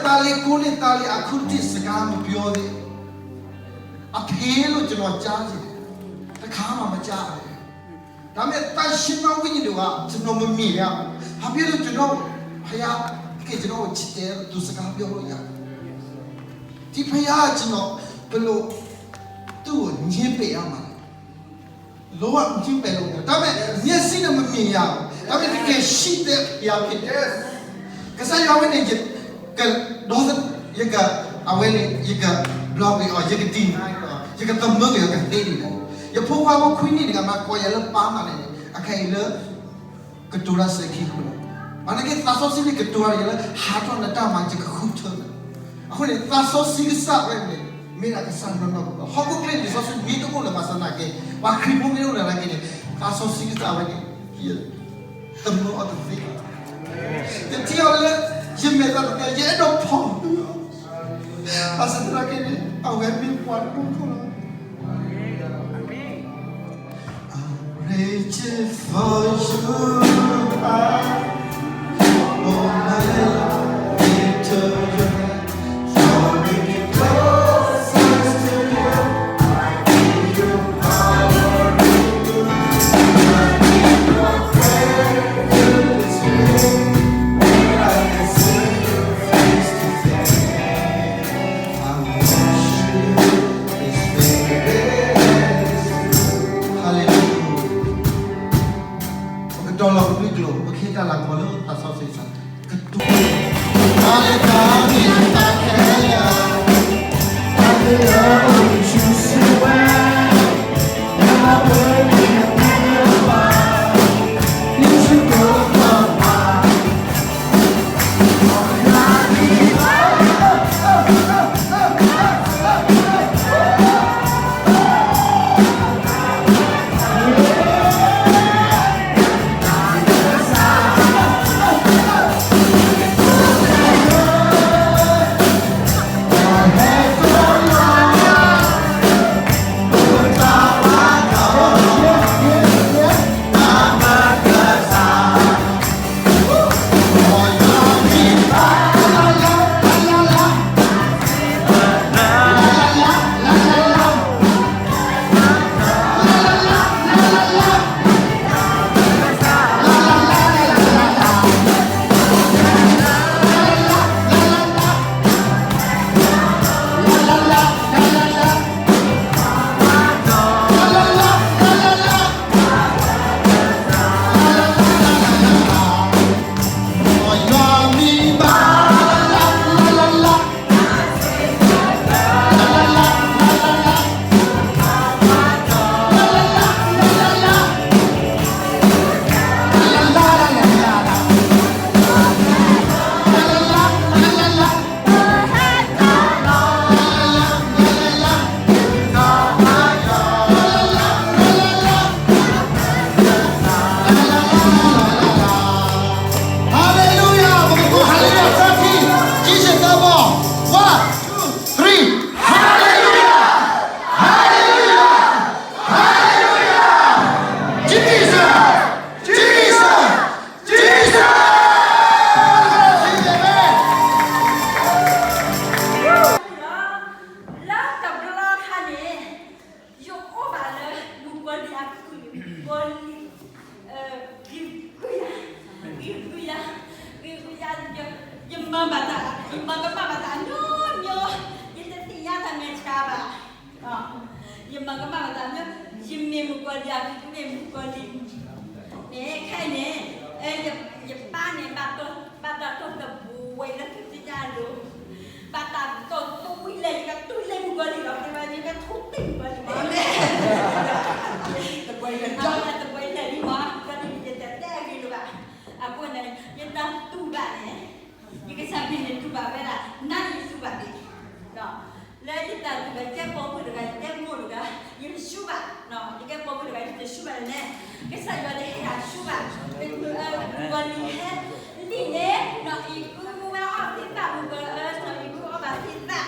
သားလေး ကိုးနှစ်သားလေး အခုထိ စကားမပြောသေး။ အဖေလို့ ကျွန်တော်ကြားချင်တယ်။ တစ်ခါမှ မကြားဘူး။ ဒါပေမဲ့ သန့်ရှင်းသော ဝိညာဉ်တော်က ကျွန်တော် မမြင်ရဘူး။ ဘာဖြစ်လို့ ကျွန်တော် ဘုရားသခင် ကျွန်တော်ကို ချစ်တယ်လို့ သူ စကားပြောလို့ရတယ်။ ဒီဘုရားက ကျွန်တော် ဘယ်လို သူ့ကို ငြင်းပယ်ရမှာလဲ။ လုံးဝ ငြင်းပယ်လို့မရဘူး။ ဒါပေမဲ့ မျက်စိနဲ့ မမြင်ရဘူး။ ဒါပေမဲ့ တကယ်ရှိတဲ့ ဘုရားဖြစ်တယ်။ ကစၢ်ယွၤဝဲန့ၣ် ယ က ဒီသ ယက အဝဲန့ၣ် ယက block အီၤ ယက deny အီၤ ယက သမၢက့ၤအီၤ ကသ့န့ၣ်လီၤ. ယဖိခွါဖိခွံနံၣ်တဂၤမး ကိးယၤလၢ ပါမးန့ၣ် အခဲအံၤလၢ ကတိၤတၢ်စဲခံဃုလီၤ. မၤန့ၢ်က့ၤသးစီဆှံန့ၣ် ကတိၤတၢ်ယၤလၢ ဟးထီၣ်နတၢ်မၤ ယကဃုထၢနၤ. အဃိန့ၣ် သးစီဆှံကစၢ်ဝဲန့ၣ် မ့ၢ်ဒၣ်ကစၢ်နီၢ်နီၢ်ကီး. ဟီၣ်ခိၣ်ချ့လံာ်စီဆှံမ့ၢ်တအိၣ်လၢၤဘၣ်ဆၣ်သနာ်က့ ပှၤခရံာ်ဖိမ့ၢ်တအိၣ်လၢၤသနာ်က့န့ၣ် သးစီဆှံကစၢ်ဝဲန့ၣ် သမၢအီၤတသ့ဘၣ်. တထံၣ်အီၤလၢ ယမဲာ်သၣ်တသ့ ယအဲၣ်ဒိးဖီၣ်အီၤ ဘၣ်ဆၣ်သနာ်က့န့ၣ် အဝဲမ့ၢ်ပှၤတမူခိၣ်လီၤ. I'm reaching for you, I, oh, my Lord, into your hands, drawing me closer to you. I give you all the glory, I give you praise, you deserve it. When I can see you face to face, I worship you. Hallelujah. ပကတီၤလီၤပမ့ၢ်ကျိၤ ပကဟ့ၣ်တၢ်လၤကပီၤလၢသးစီဆှံစ့ၢ်ကီး ကတိၤ Hallelujah. ပကကိး hallelujah သၢထံၣ်, ခံဆံသၢဘီ. One, two, three. Hallelujah. Hallelujah. Hallelujah. Jesus. Jesus. Jesus. Amen. လၢတဘျီခါန့ၣ် ယအိၣ်ဘၣ်လၢမုၣ်ကီၤလံၢ်အကုၢ်န့ၣ် မုၣ်ကီၤလံၢ် ဂ့ၤဃုယၤ, ဂ့ၤဃုယၤ, ဂ့ၤဃုယၤ, ယမၤဘၣ်တၢ်, ယမၤကမၣ်ဘၣ်တၢ်အမျိုးမျိုး, ယတသ့ၣ်ညါတၢ်မဲာ်ဆှးဘၣ်, ယမၤကမၣ်ဘၣ်တၢ်မျိုး, ယမ့ၢ်မုၣ်ကီၤလံၢ်အကုၢ်, ယမ့ၢ်မုၣ်ကီၤလံၢ် န့ၣ်ခဲအံၤန့ၣ်, ယပၢ်န့ၣ် ဘၣ်တၢ်တိၢ်သဘှံးဝဲလၢသုသ့ၣ်ညါလိၤ, ဘၣ်တၢ်တိၢ်သဘှံးလဲၣ်, ယကတူၢ်လၢမုၣ်ကီၤလံၢ်လီၤ, တဲဝဲ ယကထူတ့ၢ်မုၣ်ကီၤလံၢ်လီၤ, တဲဝဲ, သဘှံးလဲၣ်, သဘှံးလဲၣ်လံမး, မုၣ်ကီၤလံၢ်န့ၣ် ယတတဲအဂ့ၤလၢၤဘၣ်, အဃိန့ၣ် ယတၢ်တူၢ်ဘၣ်န့ၣ်, ယကစၢ်ခရံာ်န့ၣ် တူၢ်ဘၣ်ဝဲဒၣ်, နၤယတူၢ်ဘၣ်န့ၣ် လၢယတၢ်တူၢ်ဘၣ် ယကဲပိာ်မုၣ်တဂၤ, ယကဲမိၢ်တဂၤ, ယတဆူၣ်ဘၣ်, ယကဲပိာ်မုၣ်တဂၤ ယတဆူၣ်ဘၣ်န့ၣ်, ကစၢ်ယွၤတဟ့ၣ်ယၤဆူၣ်ဘၣ်, မုၣ်ကီၤလံၢ်ဟဲလံန့ၣ်, နီၢ်အံၤကုၢ်ဝဲအီၣ်သ့ၣ်သၣ်, မုၣ်ကီၤလံၢ်, နီၢ်အံၤကုၢ်အီၣ်ဘၣ်သ့ၣ်သၣ်,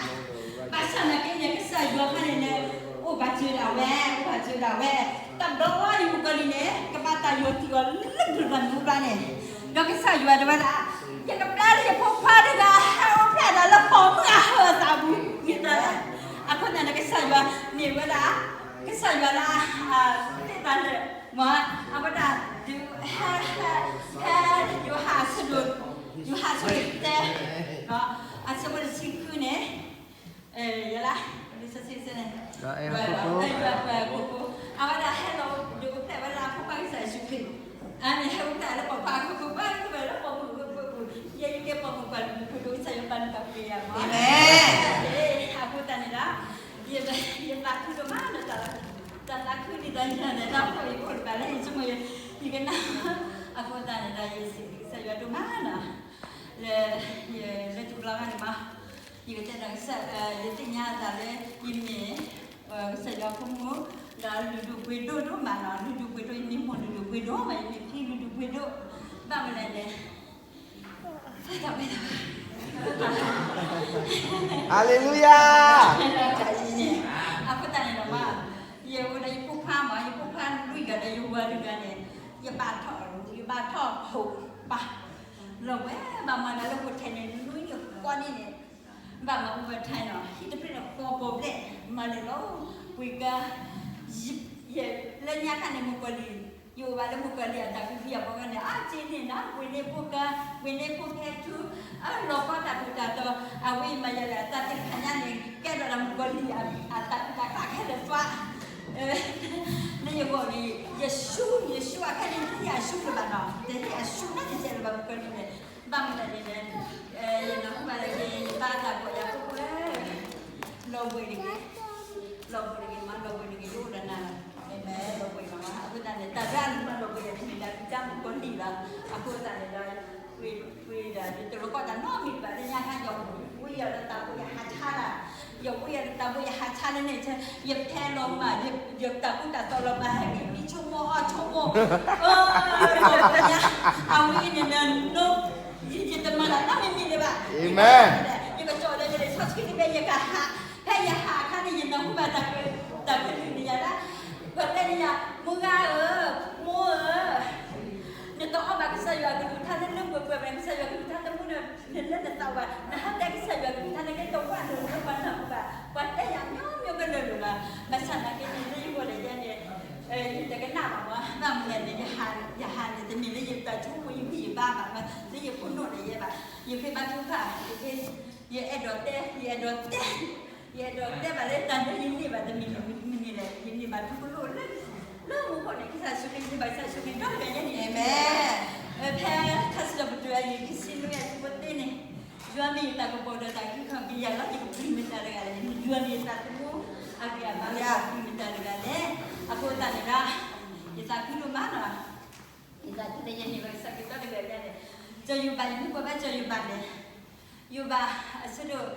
ဘၣ်ဆၣ်သနာ်က့န့ၣ် ကစၢ်ယွၤခါန့ၣ်န့ၣ်, အိၣ်ဘၣ်စၢၤဒၣ်ဝဲ, အိၣ်ဘၣ်စၢၤဒၣ်ဝဲ, တဘျီအံၤမုၣ်ကီၤလံၢ်န့ၣ် ကဘၣ်တၢ်ယီၤတံၢ်အီၤလၢပျၢၤတၢ်မူဘျါန့ၣ်, ဒီးကစၢ်ယွၤတဲဝဲဒၣ်, ယကပျၢ်လၢယဖိခွါတဂၤ ဟဲအိၣ်ဖျဲၣ်ဒီးလၢ အၤမ့ၣ်. အဃိသတးန့ၣ်ဒီး ယသးခုဒိၣ်မးလၢ တၢ်သးခုဒ်သိးယၤန့ၣ် တၢ်ဖှီၣ်ယဖိတဖၣ်လၢယဆိကမိၣ် ယကနၣ် အဃိသတးန့ၣ်ဒီး ယစံးဘျုးကစၢ်ယွၤဒိၣ်မးလီၤ. လၢ လၢတဘျီဂၤန့ၣ်မး ယကတဲဒီးကစၢ် ယသ့ၣ်ညါအသးလၢ ယမ့ၢ် ကစၢ်ယွၤဖိမုၣ် ဒီးလုၢ်ဒိၣ်ပှ့ၤဒိၣ်ဒိၣ်မးလီၤ. လုၢ်ဒိၣ်ပှ့ၤဒိၣ် ယမ့ၢ်မိၢ်လုၢ်ဒိၣ်ပှ့ၤဒိၣ်မး ယမ့ၢ်ဖံလုၢ်ဒိၣ်ပှ့ၤဒိၣ် ဘၣ်မနုၤလဲၣ်န့ၣ် ဟါလ့လူယၤ အဃိသတးန့ၣ်ဒီးမး ယအိၣ်ဒီးယဖိခွါမး ယဖိခွါလွံၢ်ဂၤဒီးယဝၤတဂၤန့ၣ် ယဘၣ်ထီၣ် ယဘၣ်ထီၣ်ဟိၣ်ပၢ် လီၤဝဲဘၣ်မၤဒီးလၢဟိၣ်ထဲန့ၣ် နွံနံၣ်ဃိးနံၣ်န့ၣ် ဘၣ်မၤ overtime နီၤ ဟံၣ်တဖျၢၣ်န့ၣ် ဃိးပီၤဘျဲၣ် မၤန့ၣ်လီၤ ပှ့ၤကါ ယ လၢညါခါန့ၣ် မုၣ်ကီၤလံၢ် ယအိၣ်ဘၣ်လၢမုၣ်ကီၤလံၢ်အတၢ်ကဟုကယာ်ဖီခိၣ်န့ၣ် အါက့န့ၣ်နီၤ ပှ့ၤန့ၢ်ဖိကါ ပှ့ၤန့ၢ်ဖိဖဲထူ အလီၤကီတၢ်ထူးတၢ်တီၤ အဝဲအံၤမၤယၤလၢအတၢ်သ့ၣ်တဖၣ်ညါန့ၣ် ကဲထီၣ်ဒီးမုၣ်ကီၤလံၢ်အတၢ်ကူၣ်တၢ်ကးခဲလၢာ်သွါ လၢယဂီၢ်န့ၣ် ယရှူ ယရှူအခါန့ၣ် တဟ့ၣ်အရှူလၢၤဘၣ်နီၤ တဟ့ၣ်အရှူနီတစဲးလၢၤဘၣ် မုၣ်ကီၤလံၢ်န့ၣ် ဘၣ်မနုၤလဲၣ်န့ၣ် ယနၢ်ဟူဘၣ်လၢက့ၤ ယပၢ်အတၢ်ကိးယၤဖိခွါ လီၤဘှံးတဂ့ၤ လီၤဘှံးတဂ့ၤမး လီၤဘှံးတဂ့ၤ ယအိၣ်ဒီးနၤလီၤ လီၤဘှံးမး အဃိသတးန့ၣ် တၢ်လၢအမၤလီၤဘှံးယၤတမ့ၢ်ဒၣ်မုၣ်ကီၤလံၢ်ဘၣ် အဃိသတးန့ၣ်ဒီး ပှ့ၤ ပှ့ၤဒၣ် ယတလီၤကီတၢ်နီတမံၤဘၣ် လၢညါခါ ယဝံယၤဒီးတၢ်ဘိယဟးဆါလၢ ယဝံယၤဒီးတၢ်ဘိယဟးဆါလၢန့ၣ် ယဖဲလီၤမၢ် ယတၢ်ကူတၢ်သိးလီၤမၢ် ဟဲက့ၤမံဆိကမိၣ်အီၣ်ဆိကမိၣ် လီၤဘှံးညါ အဝဲအံၤန့ၣ် ယတမၤတၢ်နီတမံၤလၢၤဘၣ် ယကကၠီၣ်လၢလံာ်စီဆှံတဘ့ၣ် ယကဟး ဖဲယဟးအခါန့ၣ် ယနၢ်ဟူဘၣ်တၢ်က တၢ်ကလုၢ်န့ၣ်ယၤဒၣ် ပှၤတဲန့ၣ်ယၤ မိၢ်ဂၤဧၢ မိၢ်ဧၢ နတအီၣ်ဘၣ်ကစၢ်ယွၤကလုၢ်ကထါလၢလၢပှဲၤပှဲၤဘၣ် ကစၢ်ယွၤကလုၢ်ကထါတမူဒီး နလၢနသးဘၣ် နဟးတဲကစၢ်ယွၤကလုၢ်ကထါလၢကဲတဝၣ်လိၤလၢပှၤနၢ်ဟူဘၣ် ပှၤတဲယၤမျိုးမျိုးကလုာ်လိၤလီၤ ဘၣ်ဆၣ်သနာ်က့န့ၣ် လၢယဂီၢ်ဒီးယဲန့ၣ် ယတကနၣ်ဘၣ်မး ဘၣ်မနုၤလဲၣ်န့ၣ် ယဟးန့ၣ် တမ့ၢ်လၢယတၢ်ဆိကမိၣ်ယဂံၢ်ယဘါဘၣ် လၢယဖိနီၣ်န့ၣ်ယဲဘၣ် ယဃ့ဘါထုကဖၣ် ယဃ့ ယအဲၣ်ဒိးတဲ ယအဲၣ်ဒိးတဲ ယအဲၣ်ဒိးတဲဘၣ်လၢတၢ်ဒ်ယန့ၢ်ဘၣ်တမံၤန့ၣ် ယန့ၢ်ဘၣ်ထူကလိလၢ လၢမူခိၣ်န့ၣ် ကစၢ်ယ့ၣ်ၡူးခရံာ်န့ၢ်ဘၣ်ကစၢ်ယ့ၣ်ၡူးခရံာ်ဒီတဂၤယဲန့ၣ် အၤမ့ၣ် ဖဲထါစံးထီၣ်ပတြၢၤအယံၤခံဆံနွံအဆၢဖိသၢန့ၣ် ယွၤမ့ၢ်ယတၢ်ကပီၤဒီးတၢ်အုၣ်က့ၤခီၣ်က့ၤယၤလီၤ ယကပျံၤမတၤတဂၤလဲၣ် ယွၤမ့ၢ်ယသးသမူအဂံၢ်အဘါလီၤ ယကပျံၤမတၤတဂၤလဲၣ် အဃိသတးန့ၣ်ဒီး ယသးခုဒိၣ်မးလီၤ ယသးခုလၢယန့ၢ်ဘၣ်ကစၢ်ခရံာ်ဒီတဂၤလဲၣ်န့ၣ် စီၤယိၤဘး ယမ့ၢ်ကွၢ်ဘၣ်စီၤယိၤဘးန့ၣ် ယိၤဘး အဆၢဒိၣ်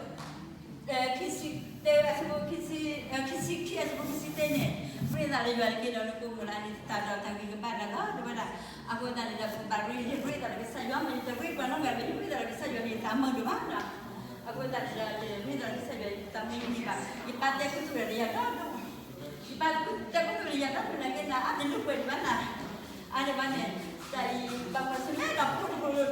ခံဆံတၢ အဆၢဖိ ခံဆံ ခံဆံခံအဆၢဖိခံဆံသၢန့ၣ် ရ့သးလၢယွၤတက့ၢ်ဒီးနကိာ်ပူၤလၢအန့ၣ် တၢ်ဒီးတၢ်ဂ့ၤကဘၣ်ဒၣ်လီၤ တဲဝဲဒၣ် အဃိသတးန့ၣ်ဒီး ပဘၣ်ရ့ ယရ့သးလၢကစၢ်ယွၤ မ့ၢ်ယတရ့ပှၤနီတဂၤဘၣ် ယရ့သးလၢကစၢ်ယွၤန့ၣ် ယသးမုာ်ဒိၣ်မးလီၤ အဃိသတးန့ၣ်ဒီး ယရ့သးလၢကစၢ်ယွၤ ယသးမုာ်ယန့ၢ်ဘၣ် ယပၢ်တဲခူသူၣ်ဒီးယၤဒီး ယပၢ်တဲခူသူၣ်ဒီးယၤဒီး နက့နၤအါတလၢပှဲၤဒံးဘၣ်နၤ အါန့ၢ်ဘၣ်န့ၣ် တၢ်အံၤ ဘၣ်ကွၢ်ဆၢၣ်မဲာ်ဒီးဖိတဖိး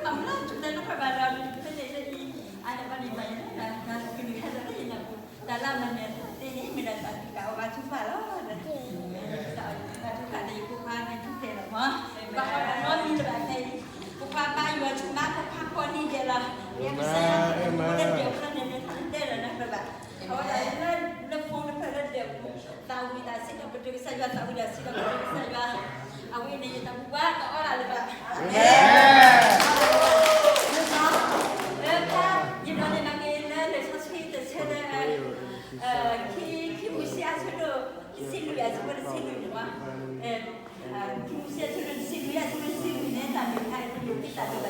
မၤမနုၤလဲၣ် တၢ်လၢပှဲၤဘၣ်ဒီး ဖဲန့ၣ်လၢအံၤ အါန့ၢ်ဘၣ်န့ၣ် မၤယၤလၢ ကနုာ်ဟဲလီၤလၢယနၢ်ပူၤ တၢ်လၢအမၤနၢၤသ့န့ၣ် မ့ၢ်ဒၣ်တၢ်သူၣ်ကၢ်အီၣ်ဘၣ်ထုကဖၣ်လီၤ တၢ်သူၣ်ကၢ်ဒီးယဖိခွါန့ၣ် ထူၣ်ဖျဲးလီၤမး ဘၣ်အီၣ်တၢ်နီတမံၤလၢၤဘၣ်ခဲအံၤ ဖိခွါဘါယွၤဆူၣ်မး ဖိခွါဖီၣ်န့ၢ်ဒဲးလီၤ ကစၢ်ယွၤလၢဒဲးဖိလၢန့ၣ်န့ၣ် ထီၣ်လၢတဲလီၤနၢ်ပၢၢ်ဘၣ် အဝဲဒၣ်လၢ လၢဖိတဖျၢၣ်လၢဒဲးပူၤ သးဝံၣ်တၢ်စံးထီၣ်ပတြၢၤကစၢ်ယွၤ သးဝံၣ်တၢ်စံးထီၣ်ပတြၢၤကစၢ်ယွၤ အဝဲအံၤန့ၣ် ယတၢ်ဘူၣ်ဘါတအီၣ်ဒၣ်လၢၤဘၣ် အၤမ့ၣ် လၢ ယဒိးန့ၢ်ဘၣ်က့ၤလၢလံာ်စီဆှံတဆၢလၢ ခံ ခံမူၤၡ့အဆၢဒိၣ် တဆံလွံၢ်အဆၢဖိတဆံလွံၢ်န့ၣ်မး ခံမူၤၡ့အဆၢဒိၣ်တဆံလွံၢ်အဆၢဖိတဆံလွံၢ်န့ၣ် တၢ်မ့ၢ်တခါအံၤ ပယိၤသံတၢ်ဒိး